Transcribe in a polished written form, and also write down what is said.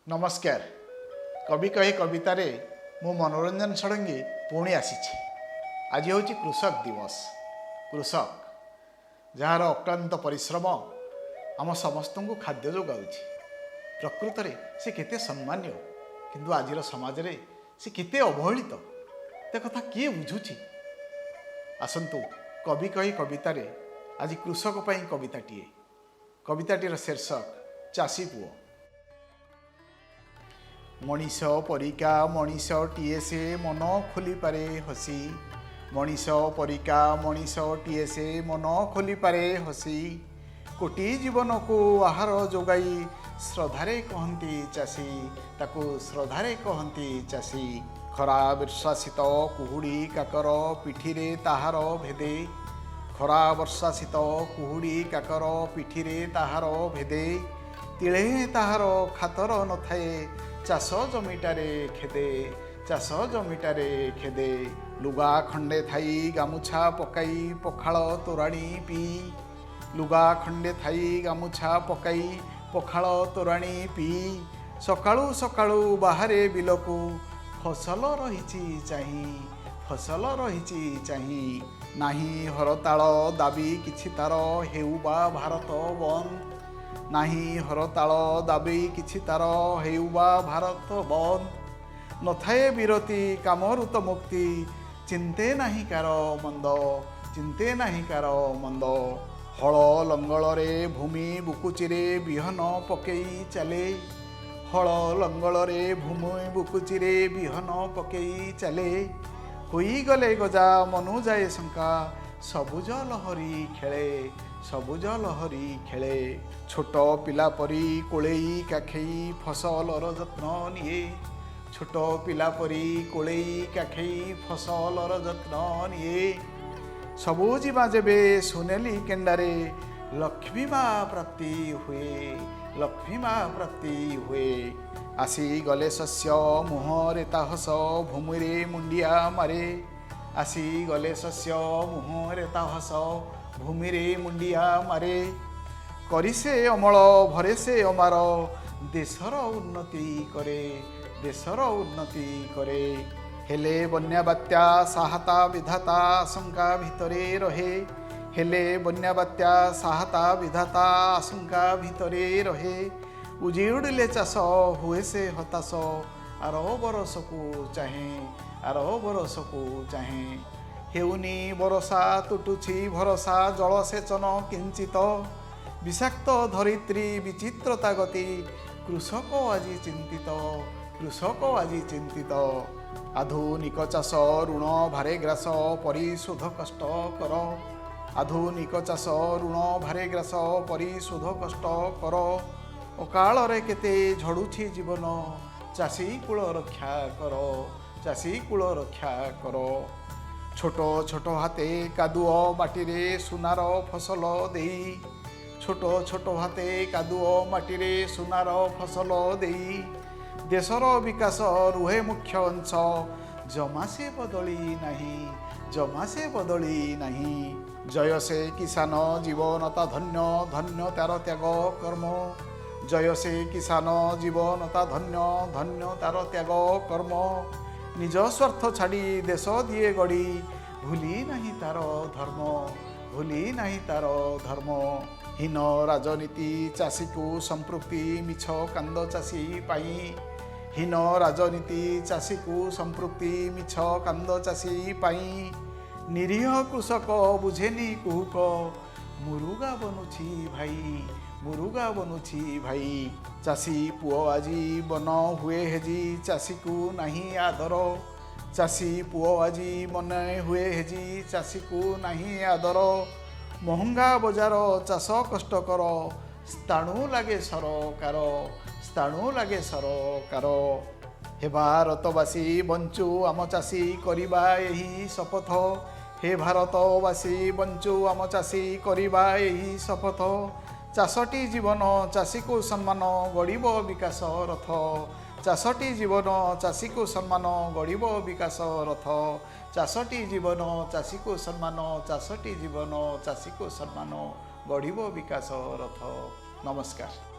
ନମସ୍କାର। କବି କହେ କବିତାରେ ମୁଁ ମନୋରଞ୍ଜନ ଷଡ଼ଙ୍ଗୀ ପୁଣି ଆସିଛି। ଆଜି ହେଉଛି କୃଷକ ଦିବସ। କୃଷକ ଯାହାର ଅକ୍ଳାନ୍ତ ପରିଶ୍ରମ ଆମ ସମସ୍ତଙ୍କୁ ଖାଦ୍ୟ ଯୋଗାଉଛି, ପ୍ରକୃତରେ ସେ କେତେ ସମ୍ମାନୀୟ, କିନ୍ତୁ ଆଜିର ସମାଜରେ ସେ କେତେ ଅବହେଳିତ, ତା କଥା କିଏ ବୁଝୁଛି? ଆସନ୍ତୁ କବି କହେ କବିତାରେ ଆଜି କୃଷକ ପାଇଁ କବିତାଟିଏ। କବିତାଟିର ଶୀର୍ଷକ ଚାଷୀ ପୁଅ। ମଣିଷ ପରିକା ମଣିଷଟିଏ ସେ ମନ ଖୋଲିପାରେ ହସି। ମଣିଷ ପରିକା ମଣିଷଟିଏ ସେ ମନ ଖୋଲିପାରେ ହସି। କୋଟି ଜୀବନକୁ ଆହାର ଯୋଗାଇ ଶ୍ରଦ୍ଧାରେ କହନ୍ତି ଚାଷୀ, ତାକୁ ଶ୍ରଦ୍ଧାରେ କହନ୍ତି ଚାଷୀ। ଖରା ବର୍ଷା ଶୀତ କୁହୁଡ଼ି କାକର ପିଠିରେ ତାହାର ଭେଦେ। ଖରା ବର୍ଷା ଶୀତ କୁହୁଡ଼ି କାକର ପିଠିରେ ତାହାର ଭେଦେ। ତିଳେ ତାହାର ଖାତର ନଥାଏ, ଚାଷ ଜମିଟାରେ ଖେଦେ, ଚାଷ ଜମିଟାରେ ଖେଦେ। ଲୁଗା ଖଣ୍ଡେ ଥାଇ ଗାମୁଛା ପକାଇ ପଖାଳ ତୋରାଣୀ ପିଇ। ଲୁଗା ଖଣ୍ଡେ ଥାଇ ଗାମୁଛା ପକାଇ ପଖାଳ ତୋରାଣୀ ପିଇ। ସକାଳୁ ସକାଳୁ ବାହାରେ ବିଲକୁ, ଫସଲ ରହିଛି ଚାହିଁ, ଫସଲ ରହିଛି ଚାହିଁ। ନାହିଁ ହରତାଳ ଦାବି କିଛି ତାର ହେଉ ବା ଭାରତ ବନ୍ଦ। ନାହିଁ ହରତାଳ ଦାବି କିଛି ତାର ହେଉ ବା ଭାରତ ବନ୍ଦ। ନଥାଏ ବିରତି କାମରୁ ତ ମୁକ୍ତି, ଚିନ୍ତେ ନାହିଁ କାର ମନ୍ଦ, ଚିନ୍ତେ ନାହିଁ କାର ମନ୍ଦ। ହଳ ଲଙ୍ଗଳରେ ଭୂମି ବୁକୁଚିରେ ବିହନ ପକେଇ ଚାଲେ। ହଳ ଲଙ୍ଗଳରେ ଭୂମି ବୁକୁଚିରେ ବିହନ ପକେଇ ଚାଲେ। ହୋଇଗଲେ ଗଜା ମନୁ ଯାଏ ଶଙ୍କା, ସବୁଜ ଲହରୀ ଖେଳେ, ସବୁଜ ଲହରୀ ଖେଳେ। ଛୋଟ ପିଲା ପରି କୋଳେଇ କାଖେଇ ଫସଲର ଯତ୍ନ ନିଏ। ଛୋଟ ପିଲା ପରି କୋଳେଇ କାଖେଇ ଫସଲର ଯତ୍ନ ନିଏ। ସବୁ ଯିବା ଯେବେ ସୁନେଲି କେଣ୍ଡାରେ, ଲକ୍ଷ୍ମୀ ମା ପ୍ରାପ୍ତି ହୁଏ, ଲକ୍ଷ୍ମୀ ମା ପ୍ରାପ୍ତି ହୁଏ। ଆସିଗଲେ ଶସ୍ୟ ମୁହଁରେ ତା ହସ, ଭୂମିରେ ମୁଣ୍ଡିଆ ମାରେ। ଆସିଗଲେ ଶସ୍ୟ ମୁହଁରେ ତା ହସ, ଭୂମିରେ ମୁଣ୍ଡିଆ ମାରେ। କରି ସେ ଅମଳ ଭରେ ସେ ଅମାର, ଦେଶର ଉନ୍ନତି କରେ, ଦେଶର ଉନ୍ନତି କରେ। ହେଲେ ବନ୍ୟା ବାତ୍ୟା ସାହାତା ବିଧାତା ଆଶଙ୍କା ଭିତରେ ରହେ। ହେଲେ ବନ୍ୟା ବାତ୍ୟା ସାହାତା ବିଧାତା ଆଶଙ୍କା ଭିତରେ ରହେ। ଉଜିଉଡ଼ିଲେ ଚାଷ ହୁଏ ସେ ହତାଶ, ଆର ବରଷକୁ ଚାହେଁ, ଆର ବରଷକୁ ଚାହେଁ। ହେଉନି ବରଷା ତୁଟୁଛି ଭରସା, ଜଳସେଚନ କିଞ୍ଚିତ। ବିଷାକ୍ତ ଧରିତ୍ରୀ ବିଚିତ୍ରତା ଗତି, କୃଷକ ଆଜି ଚିନ୍ତିତ, କୃଷକ ଆଜି ଚିନ୍ତିତ। ଆଧୁନିକ ଚାଷ ଋଣ ଭାରେ ଗ୍ରାସ, ପରିଶୋଧ କଷ୍ଟ କର। ଆଧୁନିକ ଚାଷ ଋଣ ଭାରେ ଗ୍ରାସ, ପରିଶୋଧ କଷ୍ଟ କର। ଅକାଳରେ କେତେ ଝଡ଼ୁଛି ଜୀବନ, ଚାଷୀ କୂଳ ରକ୍ଷା କର, ଚାଷୀ କୂଳ ରକ୍ଷା କର। ଛୋଟ ଛୋଟ ହାତେ କାଦୁଅ ମାଟିରେ ସୁନାର ଫସଲ ଦେଇ। ଛୋଟ ଛୋଟ ହାତେ କାଦୁଅ ମାଟିରେ ସୁନାର ଫସଲ ଦେଇ। ଦେଶର ବିକାଶ ରୁହେ ମୁଖ୍ୟ ଅଂଶ, ଜମା ସେ ବଦଳି ନାହିଁ, ଜମା ସେ ବଦଳି ନାହିଁ। ଜୟ ସେ କିଷାନ ଜୀବନତା ଧନ୍ୟ, ଧନ୍ୟ ତାର ତ୍ୟାଗ କର୍ମ। ଜୟ ସେ କିଷାନ ଜୀବନତା ଧନ୍ୟ, ଧନ୍ୟ ତାର ତ୍ୟାଗ କର୍ମ। ନିଜ ସ୍ୱାର୍ଥ ଛାଡ଼ି ଦେଶ ଦିଏ ଗଢ଼ି, ଭୁଲି ନାହିଁ ତାର ଧର୍ମ, ଭୁଲି ନାହିଁ ତାର ଧର୍ମ। ହୀନ ରାଜନୀତି ଚାଷୀକୁ ସମ୍ପୃକ୍ତି, ମିଛ କାନ୍ଦ ଚାଷୀ ପାଇଁ। ହୀନ ରାଜନୀତି ଚାଷୀକୁ ସମ୍ପୃକ୍ତି, ମିଛ କାନ୍ଦ ଚାଷୀ ପାଇଁ। ନିରୀହ କୃଷକ ବୁଝେନି କୁହୁକ, ମୁରୁଗା ବନୁଛି ଭାଇ, ମୁରୁଗା ବନୁଛି ଭାଇ। ଚାଷୀ ପୁଅ ଆଜି ବନ ହୁଏ ହେଜି, ଚାଷୀକୁ ନାହିଁ ଆଦର। ଚାଷୀ ପୁଅ ଆଜି ମନେ ହୁଏ ହେଜି, ଚାଷୀକୁ ନାହିଁ ଆଦର। ମହଙ୍ଗା ବଜାର ଚାଷ କଷ୍ଟକର, ସ୍ଥାଣୁ ଲାଗେ ସରକାର, ସ୍ଥାଣୁ ଲାଗେ ସରକାର। ହେ ଭାରତବାସୀ ବଞ୍ଚୁ ଆମ ଚାଷୀ, କରିବା ଏହି ଶପଥ। ହେ ଭାରତବାସୀ ବଞ୍ଚୁ ଆମ ଚାଷୀ, କରିବା ଏହି ଶପଥ। ଚାଷଟି ଜୀବନ ଚାଷୀକୁ ସମ୍ମାନ, ଗଢ଼ିବ ବିକାଶ ରଥ। ଚାଷଟି ଜୀବନ ଚାଷୀକୁ ସମ୍ମାନ, ଗଢ଼ିବ ବିକାଶ ରଥ। ଚାଷଟି ଜୀବନ ଚାଷୀକୁ ସମ୍ମାନ, ଚାଷଟି ଜୀବନ ଚାଷୀକୁ ସମ୍ମାନ, ଗଢ଼ିବ ବିକାଶ ରଥ। ନମସ୍କାର।